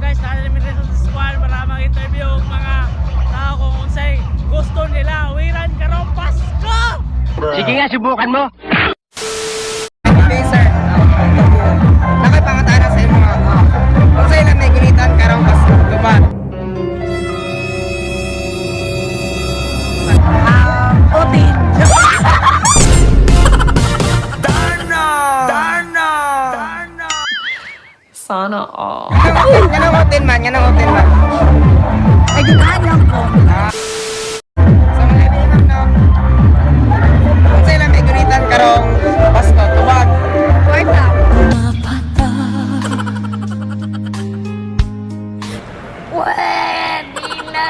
Guys, naa mi sa squad para mag-interview og mga tao kung unsay gusto nila awiran karong Pasko. Sige nga, subukan mo. Okay, sir. Naa koy pangutana sa imo nga. Unsay lami gunitan karong Pasko? Tubag. Otin. Darna! Darna! Darna! Sana all. Nganong otin man? Nganong otin man? Ay, ganahan lang ko. Sa mga kaibigan, no? Unsay lami gunitan karong Pasko? Tubag. Kwarta. Pwede na.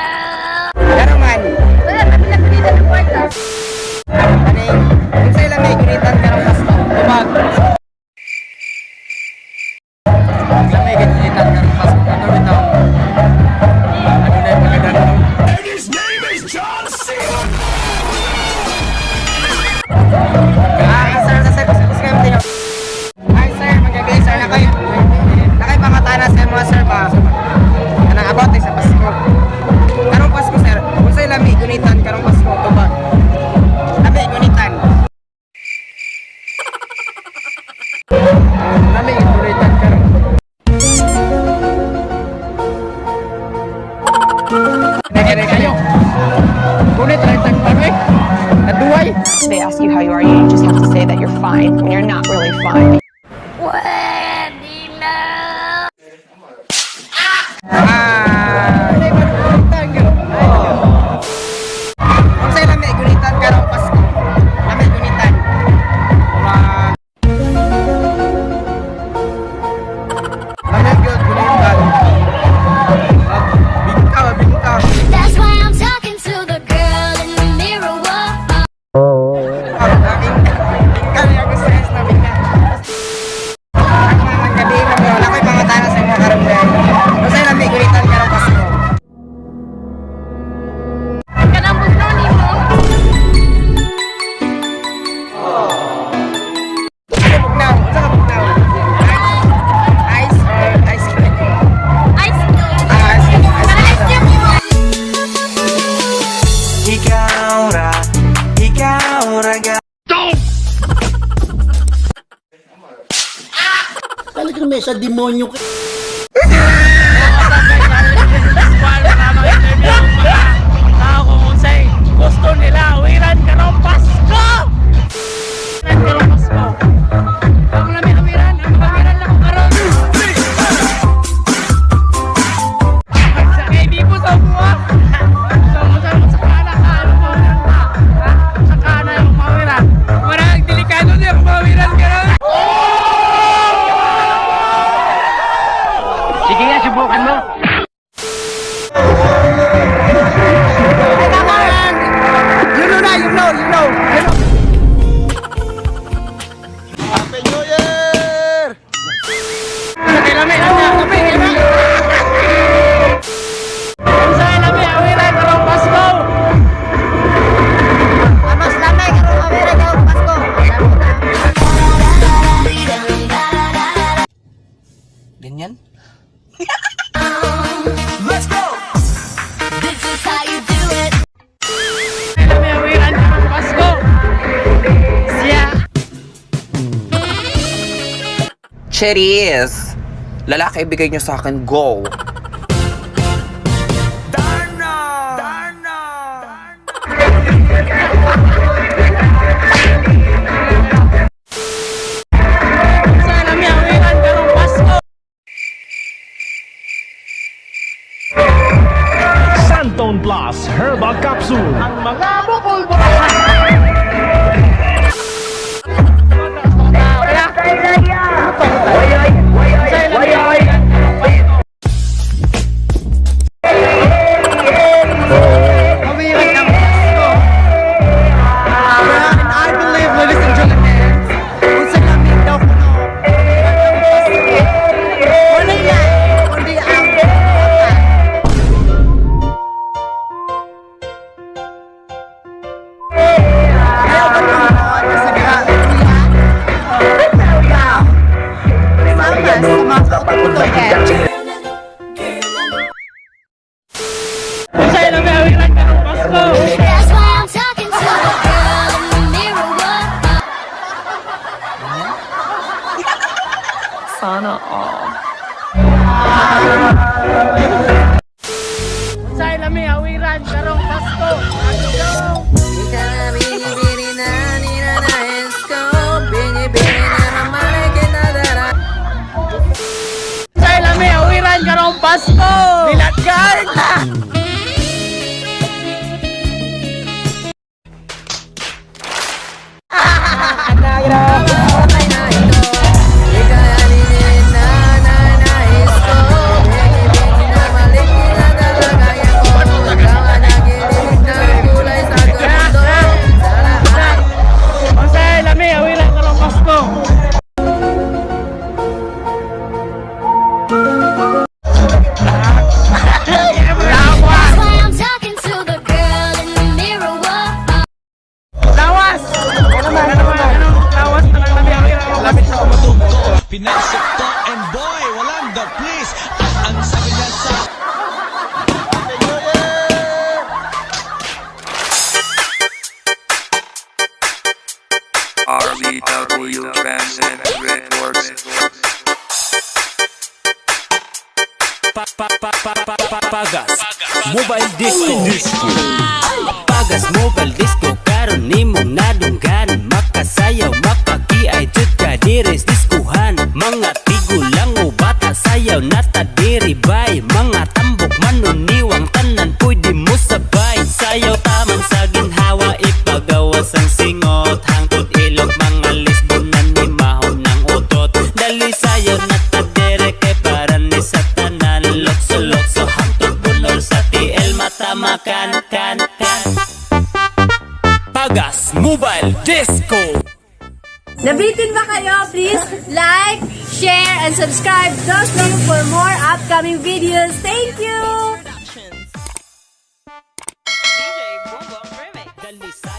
Ngano man? Wala, kami lang gunitan ng kwarta. Kaning unsay lami gunitan karong Pasko? Tubag. Lami gunitan karong Pasko, ano bitaw? Ano na yung pagkadanto? And his name is John C. Ah, sir, sir, sir, sir, sir, sir. Ay, sir, magabi, sir, naa koy pangutana sa imo, sir, ba? Kanang about sa Pasko. Karong Pasko, sir, unsay lami gunitan karong Pasko? Tubag. Lami gunitan. Lami gunitan karong. Nagere kayo. Gunit ra tag pare. Naduway. They ask you how you are, you just have to say that you're fine when you're not really fine. Pwede na. Ah, unsay lami gunitan karong Pasko? Lami gunitan. Murag lami gyud gunitan. Bingka, bingka. That's why I'm talking to the girl in the mirror. Whoa. Ah, bingka. Bingka niya gusto guys na bingka. Ang mga gabi, ma'am, naa koy pangutana sa imo karon day. Unsay lami gunitan karong Pasko? Kanang bugnaw nimo. Ano bugnaw? Unsa ka bugnaw? Ice or ice cream? Ice cream. Ah, ice cream. Ice Kanang ice cream. cream nimo. Ikaw ra, ikaw ra ga. Talagang may sa demonyo ka. Squad para mag-interview og mga tao kung unsay gusto nila awiran karong Pasko. Awiran karong Pasko. Ang lami awiran, ang awiran lang ko karon. Kay di po sa buwa. So, sa kana ka, ano mawiran ka? Ha? Sa kana yung mawiran. Murag delikado niya kung mawiran karon. Sige nga, subukan mo. Ay, tama yan! You know na, you know, you know, you know. Happy New Year! Lami, lami, lami, lami. Unsay lami awiran karong Pasko? Ah, mas lami karong awiran karong Pasko. Ganyan? Let's go! This is how you do it. Lami awiran karong Pasko. Siya. Cheers! Lalaki, ibigay niyo sa akin, go! Darna! Darna! Unsay lami awiran karong Pasko? Santon Plus Herbal Capsule. Ang mga bukol. Unsay lami awiran karong Pasko? Awiran ng Pasko. And I believe, ladies and gentlemen, unsa lami daw kuno awiran ng Pasko? Wala yan, kundi ang bata. Unsay lami awiran karong Pasko? Let's go. Ikaw na binibini na ninanais ko. Binibini na mamalay kinadara. Unsay lami awiran karong Pasko? Bilat guard! Unsay lami awiran karong Pasko? That's why I'm talking to the girl in the mirror. Whoa. Lawas! Ano naman? Ano lawas na lang lami awiran karong Pasko? Pinasok to and boy, walang the please. At ang sabi niya sa RBW Transit Records. Pagas Mobile Disco. Pagas Mobile Disco karon nimong nadunggan, makasayaw makakiay jud ka diri sa diskuhan. Mga tigulang o bata, sayaw nata diri bay. Mga tambok manuniwang tanan pwede mo sabay. Sayaw tamang sa ginhawa, ipagawas ang singot hangtod ilog. Mga lisbonan ni mahon ng utot, dali sayaw nata diri kay para ni sa tanan. Lokso lokso hangtod bunol sa TL matamakan kan kan. Pagas Mobile Disco. Nabitin ba kayo? Please like, share, and subscribe Doslo for more upcoming videos. Thank you! Dali.